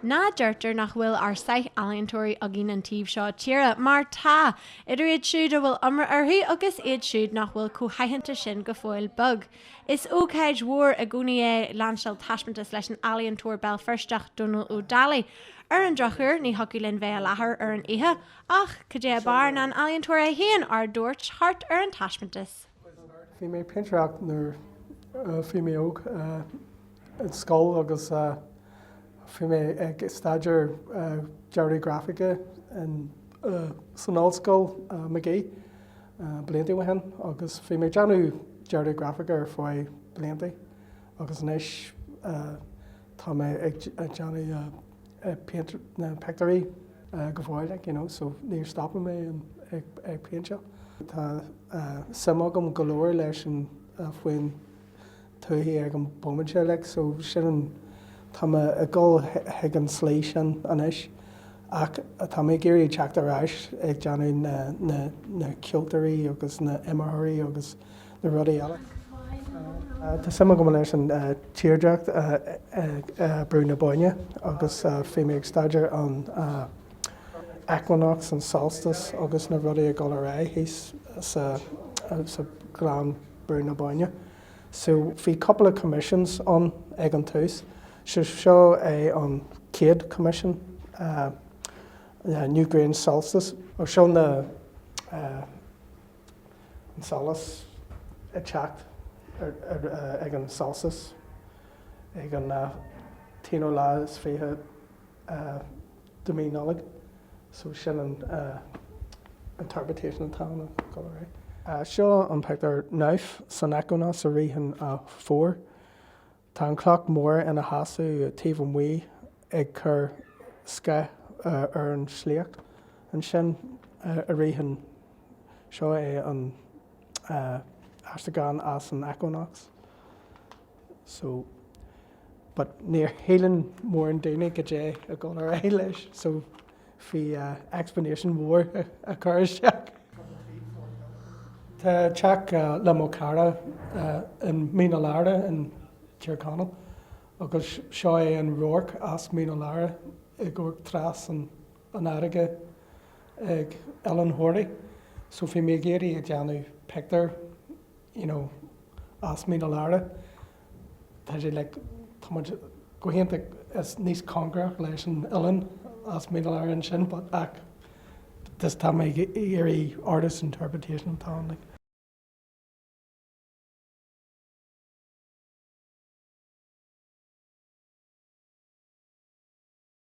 Ná deirtear nach bhfuil ár sáith ealaíontóirí againn an taobh seo tíre, mar tá! Idir iad siúd a bhfuil iomrá orthu agus iad siúd nach bhfuil chomh haitheanta sin go fóill beag. Is ócáid mhór i gcónaí é lainseáil taispeántas leis an ealaíontóir Béal Feirsteach Dónal Ó Dálaigh. Ar an drochuair, ní thiocfadh linn bheith i láthair ar an oíche, ach cad é ab fhearr ná an ealaíontóir é féin ár dtabhairt thart ar an taispeántas. Bhí mé ag péintéireacht nuair a bhí mé óg. i scoil agus bhí mé ag staidéar dearadh grafaice san ollscoil Magee blianta ó shin agus bhí mé ag déanamh dearadh grafaice ar feadh blianta agus anois tá mé ag déanamh na pictiúirí go fóill like you know so níor stop mé ag péinteáil. Tá suim agam go leor leis an faoin tuaithe ag an bomaite like so sin an, tá mé ag dul chuig an slí sin anois ach tá mé ag iarraidh teacht ar ais ag déanamh na, na, na ceoltóirí agus na iomaitheoirí agus na rudaí eile. Tá suim agam leis an tírdhreach ag Brú na Bóinne agus bhí mé ag staidéar an equinox, an solstice agus na rudaí ag dul ar aghaidh thíos sa, sa ghleann Brú na Bóinne. So bhí cúpla commissions ann ag an tús. So seo é an chéad commission, Newgrange Solstice. Ó seo na an solas ag teacht ag an solstice ag an t-aonú lá is 20 de mí Nollag. So sin an interpretation atá ann ag dul ar aghaidh. Seo an pictiúr Knowth san equinox i rith an fómhair. Tá an cloch mór ina sheasamh taobh amuigh ag cur scáth ar an sléacht. Ansin i rith an, seo é an aistriúchán as an equinox. So, but níor shíleann mórán daoine go dté ag dul ar aghaidh leis so bhí explanation mhór a chur isteach. Tá teach le mo chara in Mín na Lara in Tír Chonaill agus seo é an radharc as Mín na Lara ag amharc trasna an fharraige ag Oileán Thoraí. So bhí mé ag iarraidh ag déanamh pictiúr you know, as Mín na Lara, tá sé like, tá muid go hiontach is níos cóngarach leis an oileán as Mín na Lara ansin but ach just tá mé ag iarraidh artist interpretation atá ann like.